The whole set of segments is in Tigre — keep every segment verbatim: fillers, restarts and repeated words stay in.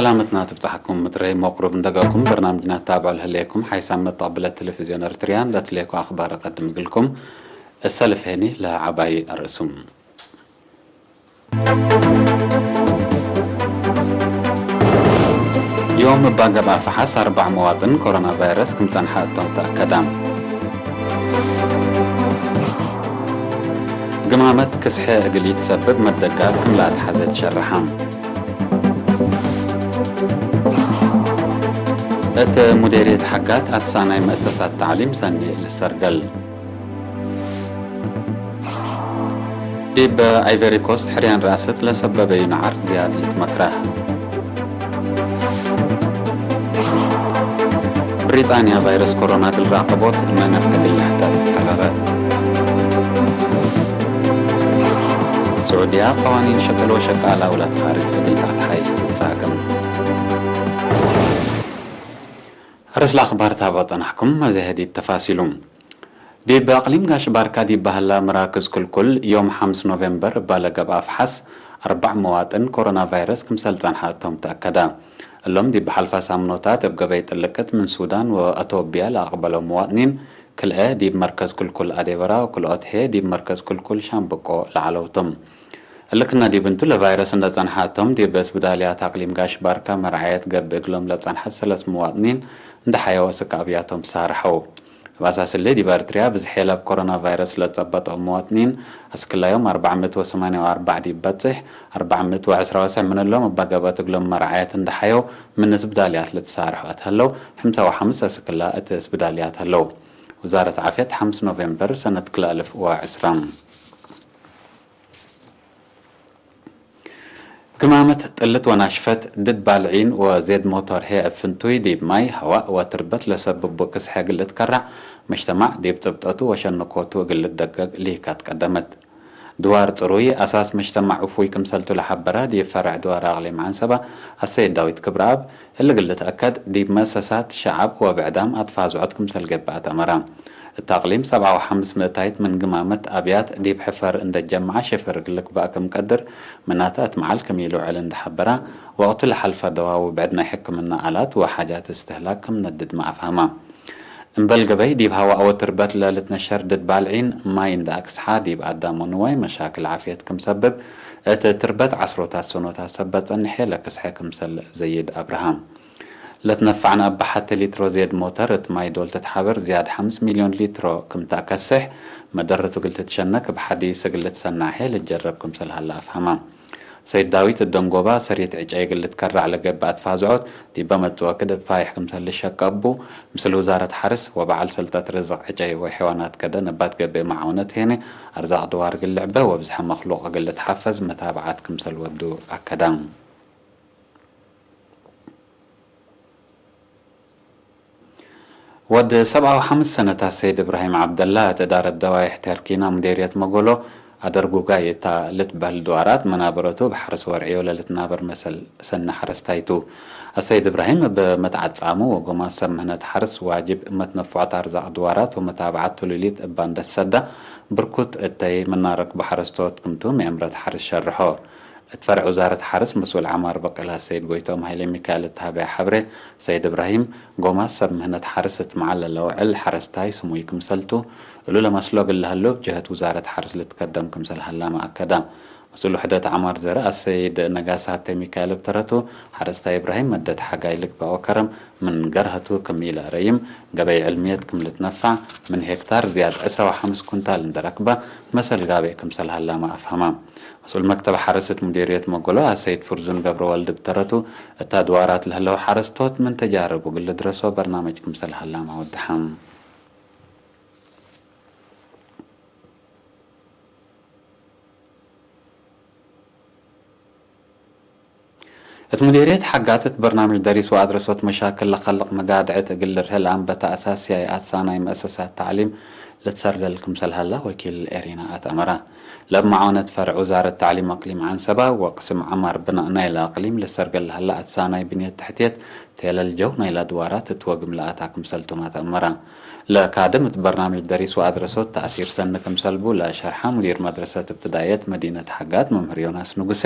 ሰላመትና ትብጻሕኩም ምድረይ መቅሩብ እንደገኩም በርናምጅና ታብዖ ለህሌኩም ሓይሳም መተቅብለት ቴሌቪዝዮን ኤርትርያን ለትሌኩ አኽባር እቀድም እግልኩም። እሰልፍ ሄኒ ለዐባይ አርእሱም። ዮም እባ ገብአ ፈሓስ አርባዕ መዋጥን ኮሮና ቫይረስ ክም ጸንሐ እቶም ተአከዳ። ግማመት ክስሐ እግል ኢትሰብብ መደጋት ክም ለአትሐዘ ትሸረሐ። እት ሙዴርየት ሐጋት አትሳናይ መእሰሳት ተዕሊም ሰኒ ልሰርገል። ዲብ አይቨሪ ኮስት ሕርያን ረአሰት ለሰበበዩ ነዓር ዝያድ ልትመክረህ። ብሪጣንያ ቫይረስ ኮሮና እግል ራቀቦት መነዕ እግል ለሕተት ቀረረት። ስዑድያ ቀዋኒን ሸቅል ወሸቃላ ውላድ ኻርጅ እግል ተአትሓይስ ትጻግም። አርእስ ለአኽባር ታብዖ ጸናሕኩም፣ አዜ ህዲት ተፋሲሉ። ዲብ አቅሊም ጋሽ ባርካ ዲብ በህላ መራክዝ ክልኩል ዮም ሐምስ ኖቬምበር እባ ለገብአ አፍሓስ አርባዕ መዋጥን ኮሮና ቫይረስ ክምሰል ጸንሐ እቶም ተአከደ። እሎም ዲብ ሐልፈ ሳምኖታት እብ ገበይ ጥልቅት ምን ሱዳን ወአቶብያ ለአቅበለው መዋጥኒን ክልኤ ዲብ መርከዝ ክልኩል አዴበራ ወክልኦት ህዬ ዲብ መርከዝ ክልኩል ሻምብቆ ለዐለው ቶም። እሊ ክና ዲብ እንቱ ለቫይረስ እንደ ጸንሐ እቶም ዲብ ስብዳልያት አቅሊም ጋሽ ባርካ መርዓየት ገብእ እግሎም ለጸንሐት ሰለስ መዋጥኒን እንደ ሐየው አስክ አብያቶም ትሳርሐው። እብ አሳስ እሊ ዲብ ኤርትርያ ብዝሕ የለ እብ ኮሮና ቫይረስ ለጸበጠው መዋጥኒን አስክላዮም አርባዕ ምእት ወሰማንያ ወአርባዕ ዲብ በጽሕ፣ አርባዕ ምእት ወዕስራ ወሰዕ ምን እሎም እባ ገብአት እግሎም መርዓየት እንደ ሐየው ምን ስብዳልያት ለትሳርሐው አትሀለው፣ ሕምሳ ወሐምስ አስክላ እት ስብዳልያት ሀለው። ውዛረት ዓፍየት ሐምስ ኖቬምበር ሰነት ክልኤ አልፍ ወዕስራ። ግማመት ጥልት ወናሽፈት ድድ ባልዒን ወዜድ ሞቶር ህዬ እብ ፍንቱይ ዲብ ማይ፣ ሀዋእ ወትርበት ለሰብቡ ክስሐ እግል ልትከራዕ፣ መጅተማዕ ዲብ ጽብጠቱ ወሸንኮቱ እግል ልትደገግ ልሂካት ቀደመት። ድዋር ጽሩይ አሳስ መጅተማዕ እፉይ ክምሰልቱ ለሐበረ ዲብ ፈርዕ ድዋር አቅሊም ዐንሰበ አሰይድ ዳዊት ክብረአብ፣ እሊ እግል ልትአከድ ዲብ መእሰሳት ሸዐብ ወብዕዳም አትፋዝዖት ክምሰል ገብአ ተአመረ። እት አቅሊም ሰብዓ ወሐምስ ምእታይት ምን ግማመት አብያት ዲብ ሕፈር እንደ ጀምዐ ሽፍር እግል ልግባእ ክም ቀድር፣ ምናተ እት መዓል ክም ኢልውዕል እንደ ሐበረ፣ ወቅቱ ለሐልፈ ደዋ ወብዕድ ናይ ሕክምና አላት ወሓጃት እስትህላክ ክም ነድድመ አፍሀመ። እምበል ገበይ ዲብ ሀዋእ ወትርበት ለልትነሸር ድድ ባልዒን ማይ እንደ አክስሐ፣ ዲብ አዳም ወንዋይ መሻክል ዓፍየት ክም ሰብብ፣ እት ትርበት ዐስሮታት ሰኖታት ሰበት ጸንሐ ለክስሐ ክምሰል ዘይድ አብርሃም። ለትነፈዕነ እበ ሐቴ ሊትሮ ዜድ ሞተር እት ማይ ዶል ትትሓበር ዝያድ ሐምስ ሚልዮን ሊትሮ ክም ተአከስሕ፣ መደረቱ እግል ትትሸነክ እብ ሐዲስ እግል ልትሰናዕ ህዬ ልትጀረብ ክምሰል ሀለ አፍሀመ። ሰይድ ዳዊት እት ደንጎባ ሰሪት ዕጨይ እግል ልትከራዕ ለገብአ አትፋዝዖት ዲበ መጽእ ወክድ እብ ፋይሕ ክምሰል ልሸቀ እቡ፣ ምስል ውዛረት ሐርስ ወበዐል ሰልጠት ርዝቅ ዕጨይ ወሐይዋናት ከደን እባ ትገብእ መዓውነት ሄነ አርዛቅ ድዋር እግል ልዕበ ወብዝሐ መክሉቅ እግል ልትሐፈዝ መታብዓት ክምሰል ወዱ አከደ። ወድ ሰብዓ ወሐምስ ሰነታት ሰይድ እብራሂም ዐብደላ እት እዳረት ደዋይሕ ተርኪና ሙዴርየት መጎሎ አደርጉጋይ እታ ልትበህል ድዋራት መናበረቱ እብ ሐርስ ወርዕዮ ለልትናበር መሰል ሰኒ ሐረስታይ ቱ። አሰይድ እብራሂም እብ መትዓጻሙ ወጎማት ሰብ ምህነት ሐርስ ዋጅብ መትነፍዖት አርዛቅ ድዋራት ወመታብዓት ቱሉሊት እባ እንደ ትሰዳ ብርኩት እተይ ምናረክቡ ሐረስቶት ክምቱ ምእምረት ሐርስ ሸርሖ። እት ፈርዕ ውዛረት ሐርስ መስኡል ዐማር በቀለ ሰይድ ጎይቶም ሀይለ ሚካኤል እት ሀበየ ሐብሬ፣ ሰይድ እብራሂም፣ ጎማት ሰብ ምህነት ሐርስ እት መዓል ለለአውዕል ሐረስታይ ስሙይ ክምሰልቱ፣ እሉ ለመስሎ እግል ለሀሉ እብ ጀህት ውዛረት ሐርስ ልትከደም ክምሰል ሀላመ አከደ። መስኡል ውሕደት ዐማር ዘረ አሰይድ ነጋሳ ሀብተ ሚካኤል እብ ተረቱ፣ ሐረስታይ እብራሂም መደት ሐጋይ ልግበእ ወከረም ምን ገርሀቱ ክም ኢለአረይም፣ ገበይ ዕልምየት ክም ልትነፋዕ፣ ምን ሄክታር ዝያድ ዕስራ ወሐምስ ኩንታል እንደ ረክበ፣ መሰል ጋብእ ክምሰል ሀላመ አፍሀመ። መስኡል መክተብ ሐርስ እት ሙዴርየት መጎሎ አሰይድ ፍርዙን ገብረወልድ እብ ተረቱ፣ እት አድዋራት ለህለው ሐረስቶት ምን ተጃርብ እግል ልድረሶ በርናመጅ ክምሰል ሀላመ አወደሐ። እት ሙዴርየት ሐጋት እት በርናምጅ ደሪስ ወአድረሶት መሻክል ለከልቅ መጋድዕት እግል ልርሄ ለአንበተ አሳስያይ አትሳናይ መአሰሳት ተዕሊም ልትሰርደል ክምሰል ሀላ ወኪል ኤሪና አትአመረ። ለእብ መዓውነት ፈርዕ ውዛረት ተዕሊም አቅሊም ዐንሰበ ወቅስም ዐማር ብናእ ናይለ አቅሊም ልሰርገል ለሀላ አትሳናይ ብንየት ተሕትየት ቴለል ጀው ናይለ አድዋራት እት ወግም ለአታ ክምሰልቱም አትአመረ። ለካድም እት በርናምጅ ደሪስ ወአድረሶት ተእሲር ሰኒ ክምሰልቡ ለሸርሐ ሙዲር መድረሰት እብትዳእየት መዲነት ሐጋት መምህር ዮናስ ንጉሴ፣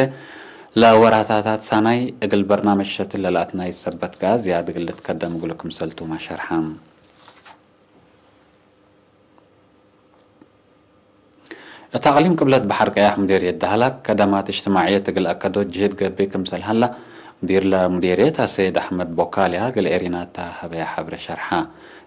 ለወራታታት ሳናይ እግል በርናምጅ ሸትል ለለአትናይ ሰበት ገአ ዝያድ እግል ልትከደም እግሉ ክምሰልቱመ ሸርሐ። እት አቅሊም ቅብለት በሐር ቀያሕ ሙዴርየት ደህላክ ከደማት እጅትማዕየት እግል አከዶት ጅህድ ገብእ ክምሰል ሀላ፣ ሙዲር ለሙዴርየት አሰይድ አሕመድ ቦካልያ እግል ኤሪናታ ሀበያ ሐብሬ ሸርሐ።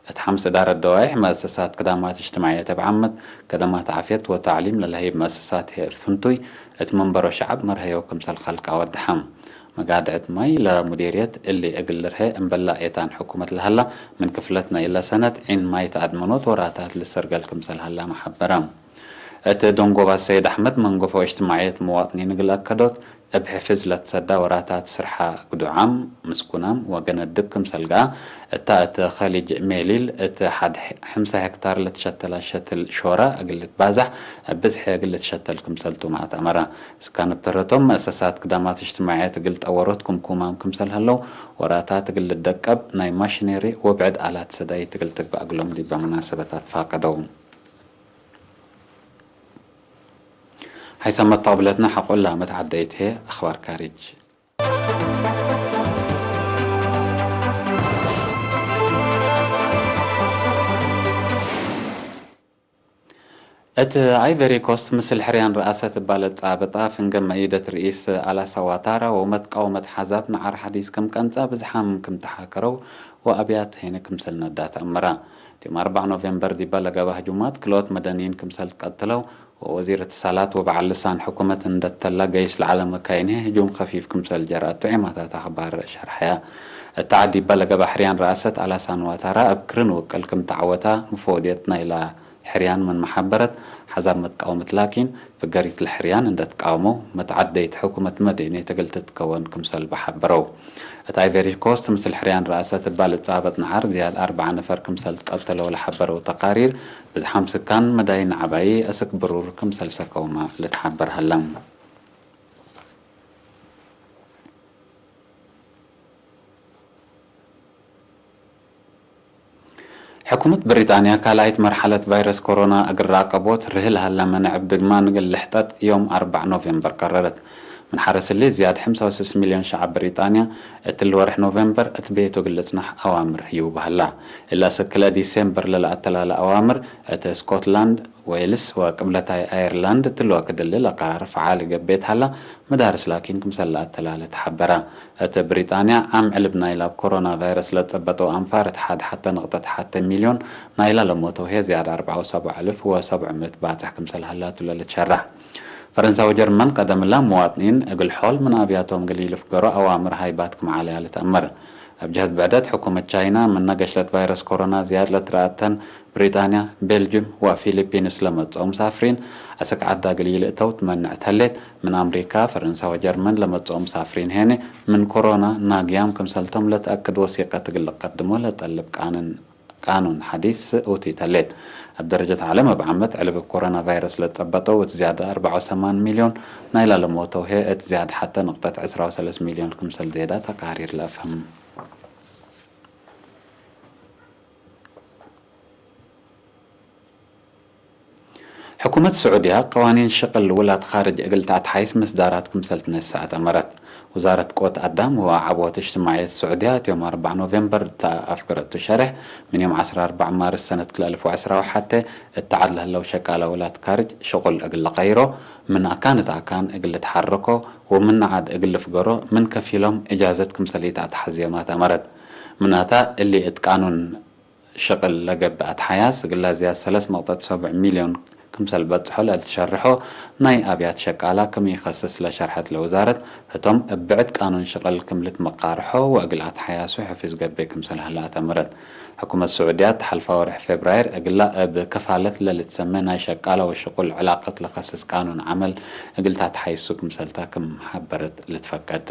እት ሐምስ እዳረት ደዋይሕ መአሰሳት ከደማት እጅትማዕየት እብ ዓመት፣ ከደማት ዓፍየት ወተዕሊም ለለሀይብ መአሰሳት ህዬ እብ ፍንቱይ፣ እት መንበሮ ሸዐብ መርሀዮ ክምሰል ከልቀ አወድሐ። መጋድዕት ማይ ለሙዴርየት እሊ እግል ልርሄ እምበላ ኤታን ሕኩመት ለሀላ፣ ምን ክፍለት ናይለ ሰነት ዒን ማይ ተአድመኖት ወራታት ልሰርገል ክምሰል ሀላመ ሐበረ። እት ደንጎባ ሰይድ አሕመድ መንገፎ እጅትማዕየት መዋጥኒን እግል አከዶት፣ እብ ሕፍዝ ለትሰዳ ወራታት ስርሓ ግዱዓም፣ ምስኩናም ወገነድብ ክምሰል ገአ፣ እታ እት ከሊጅ ሜሊል እት ሐድ ሕምሳ ሄክታር ለትሸተለ ሸትል ሾረ እግል ልትባዛሕ፣ እብ ብዝሒ እግል ልትሸተል ክምሰልቱመ አትአመረ። ስካን እብ ተረቶም፣ መአሰሳት ክዳማት እጅትማዕየት እግል ጠወሮት ክምኩማም ክምሰል ሀለው፣ ወራታት እግል ልደቀብ ናይ ማሽኔሪ ወብዕድ አላት ሰዳይት እግል ትግበእ እግሎም ዲበ መናሰበት አትፋቀደው። ሐይሰ መተቅብለትነ ሐቆላ መትዓደይት ህዬ አኽባር ካሪጅ። እት አይቨሪ ኮስት ምስል ሕርያን ረአሰት እባ ለትጻበጣ ፍንገ መኢደት ርኢስ አላሳ ዋታራ ወመትቃወመት ሐዛብ ነዓር ሐዲስ ክም ቀንጸ ብዝሓም ክም ተሓከረው ወአብያት ሄነ ክምሰል ነዳ ተአምራ። ዮም አርበዕ ኖቬምበር ዲበ ለገበ ህጁማት ክልኦት መደንይን ክምሰል ቀትለው ወወዚር እትሳላት ወበዓል ልሳን ሕኩመት እንደ ተላ ገይስ ለዐለ መካይን ህጁም ከፊፍ ክምሰል ጀርአቱ ዔማታት አኽባር ሸርሐያ። እት ዐድ ዲበ ለገበ ሕርያን ረአሰት አላሳን ዋታራ እብ ክርን ውቅል ክም ተዐወታ፣ መፈወድየት ናይላ ሕርያን ምን መሓበረት፣ ሐዛብ መትቃወመት ላኪን፣ ፍገሪት ለሕርያን እንደ ትቃወመው፣ መትዓደይት ሕኩመት መደይኔት እግል ትትከወን ክምሰል በሐበረው። እት አይቨሪ ኮስት ምስል ሕርያን ረአሰት እባ ልትጻበጥ ነዓር ዝያድ አርበዐ ነፈር ክምሰል ትቀተለው ለሐበረው ተቃሪር፣ ብዝሓም ስካን መዳይን ዐባይ አስክ ብሩር ክምሰል ሰከውመ ልትሐበር ሀለ። ሕኩመት ብሪጣንያ ካልኣይት መርሐለት ቫይረስ ኮሮና እግል ራቀቦት ርህ ለሀለ መንዕብ ድግማን እግል ልሕጠጥ ዮም አርበዕ ኖቬምበር ቀረረት። ምን ሐርስ እሊ ዝያድ ሐምሳ ወስስ ሚልዮን ሸዐብ ብሪጣንያ እትሊ ወርሕ ኖቬምበር እት ቤቱ እግል ልጽናሕ አዋምር ህዩ በሀላ። እለ አስክ ክልኤ ዲሴምበር ለለአተላለ አዋምር እት ስኮትላንድ፣ ዌልስ ወቅብለታይ አየርላንድ እትሊ ወክድ እሊ ለቀራር ፈዓል ገብኤት ሀላ፣ መዳርስ ላኪን ክምሰል ለአተላለ ተሐበረ። እት ብሪጣንያ ዓም ዕልብ ናይላ እብ ኮሮና ቫይረስ ለጸበጠው አንፋር እት ሐድ ሐተ ንቅጠት ሐተ ሚልዮን ናይላ ለሞተው ህዬ ዝያድ አርበዕ ወሰብዕ አልፍ ወሰብዕ ምእት ባጽሕ ክምሰል ሀላቱ ለልትሸረሕ። ፈረንሳ ወጀርመን ቀደምላ መዋጥኒን እግል ሖል ምን አብያቶም እግል ኢልፍገሮ አዋምር ሃይባት ክም ዐለያ ልትአመር። እብ ጀህት ብዕደት፣ ሕኩመት ቻይና ምነ ገሽለት ቫይረስ ኮሮና ዝያድ ለትረአተን ብሪጣንያ፣ ቤልጅም ወፊሊፒንስ ለመጽኦ ሙሳፍሪን አስክ ዐዳ እግል ኢልእተው ትመንዕት ህሌት። ምን አምሪካ፣ ፈረንሳ ወጀርመን ለመጽኦ ሙሳፍሪን ሄነ ምን ኮሮና ናግያም ክምሰልቶም ለትአክድ ወሲቀት እግል ልቀድሞ ለጠልብ ቃንን ቃኑን ሐዲስ ኡቲት ህሌት። እብ ደረጀት ዓለም እብ ዓመት ዕልብ እብ ኮሮና ቫይረስ ለትጸበጠው እት ዝያድ አርበዕ ወሰማን ሚልዮን ናይላ ለሞተው ህዬ እት ዝያድ ሐተ ንቅጠት ዕስራ ወሰለስ ሚልዮን ክምሰል ዜዳ ተቃሪር ለአፍህም። ሕኩመት ስዑድያ ቀዋኒን ሽቅል ውላድ ካርጅ እግል ተአትሓይስ ምስዳራት ክምሰል ትነሰአት አመረት። ውዛረት ቅወት አዳም ወዐቦት እጅትማዕየት ስዑድያ እት ዮም አርበዕ ኖቬምበር እተ አፍገረቱ ሸሬሕ፣ ምን ዮም ዐስራ አርበዕ ማርስ ሰነት ክልኤ አልፍ ወዐስራ ወሐቴ እት ዐድ ለህለው ሸቃለ ውላድ ካርጅ ሽቁል እግል ለቀይሮ፣ ምን አካን እት አካን እግል ልትሐረኮ ወምን ዐድ እግል ልፍገሮ ምን ከፊሎም እጃዘት ክምሰል ኢተአትሐዝዮማት አመረት። ምናታ እሊ እት ቃኑን ሽቅል ለገብእ አትሓያስ እግላ ዝያድ ሰለስ ነቅጠት ሰብዕ ሚልዮን ክምሰል በጽሖ ለልትሸርሖ ናይ አብያት ሸቃላ ክም ኢከስስ ለሸርሐት ለውዛረት፣ ህቶም እብ ብዕድ ቃኑን ሽቅል ክም ልትመቃርሖ ወእግል አትሓያሱ ሕፊዝ ገብእ ክምሰል ሀለ አተምረት። ሕኩመት ስዑድያ ተሐልፋ ወርሕ ፌብራይር እግላ እብ ከፋለት ለልትሰሜ ናይ ሸቃላ ወሽቁል ዕላቀት ለከስስ ቃኑን ዐመል እግል ታትሓይሱ ክምሰልታ ክም ሐበረት ልትፈቀድ።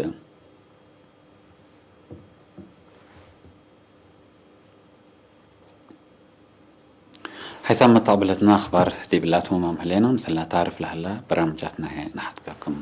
ሐይሳም መተቅብለትነ አኽባር ዲብላ ትማም ህሌነ፣ ምስላ ታርፍ ለሀላ በርናምጃትነ ህዬ ነሐድገኩም።